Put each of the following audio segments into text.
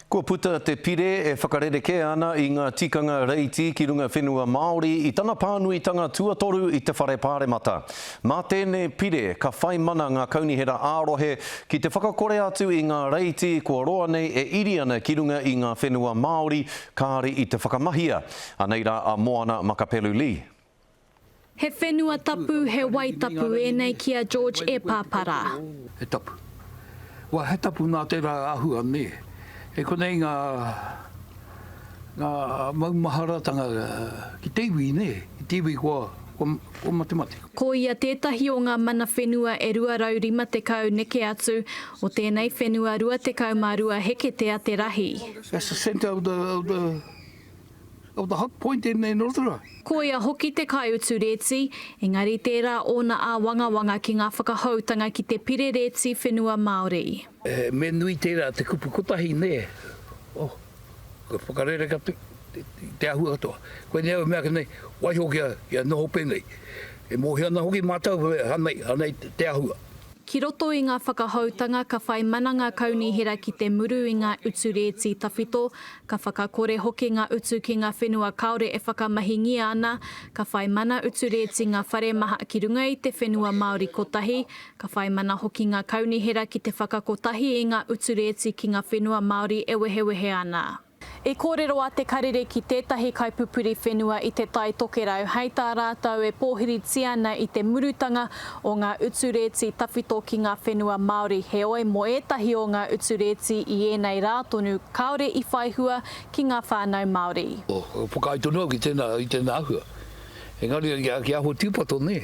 Kua puta te pire e whakarerekē ana i ngā tikanga reiti ki runga whenua Māori i tana pānuitanga tuatoru i te Whare Pāremata. Mā tēnei pire ka whai mana ngā kaunihera ā-rohe ki te whakakore atu i ngā reiti kua roa nei e iri ana ki runga i ngā whenua Māori kāre i te whakamahia. Anei rā a Moana Makapelu Lee. He whenua tapu, he wai tapu ēnei ki a George e Pāpara. He tapu. Wā, he tapu nā tērā āhua, nē. E konei ngā, ngā maumaharatanga ki te iwi, nē, ki te iwi kua, kua, kua matemate. Ko ia tētahi o ngā mana whenua e 250 neke atu o tēnei whenua 22 heketea te rahi. That's the centre of the, of the. Of the hot point in Rotorua. Ko ia hoki te kaiutu rēti, engari tērā ōna āwangawanga ki ngā whakahoutanga ki te Pire Rēti Whenua Māori. He mea nui tērā te kupu kotahi, nē? Oh, ka whakarere katoa, te āhua katoa. Koinei au e mea ake nei, waiho kia, kia noho pēnei. E mōhio ana hoki mātou, anei, anei te āhua. Ki roto i ngā whakahoutanga ka whai mana ngā kaunihera ki te muru i ngā utu rēti tawhito, ka whakakore hoki ngā utu ki ngā whenua kāore e whakamahingia ana, ka whai mana utu rēti ngā whare maha ki runga i te whenua Māori kotahi, ka whai mana hoki ngā kaunihera ki te whakakotahi i ngā utu rēti ki ngā whenua Māori e wehewehe ana. I kōrero a Te Karere ki tētahi kaipupuri whenua i Te Tai Tokerau, hei tā rātou e pōhiritia ana i te murutanga o ngā utu rēti tawhito ki ngā whenua Māori, heoi mō ētahi o ngā utu rēti i ēnei rā tonu kāore i whai hua ki ngā whānau Māori. Whakaae tonu au ki tēnā, i tēnā āhua. Engari ki ahua tūpato nē.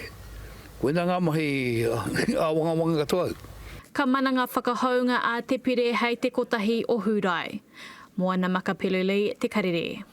Koinā ngā mahi āwangawanga katoa au. Ka mana ngā whakahounga a Te Pire hei te kotahi o Hūrae. Moana Makapeluli, Te Karere.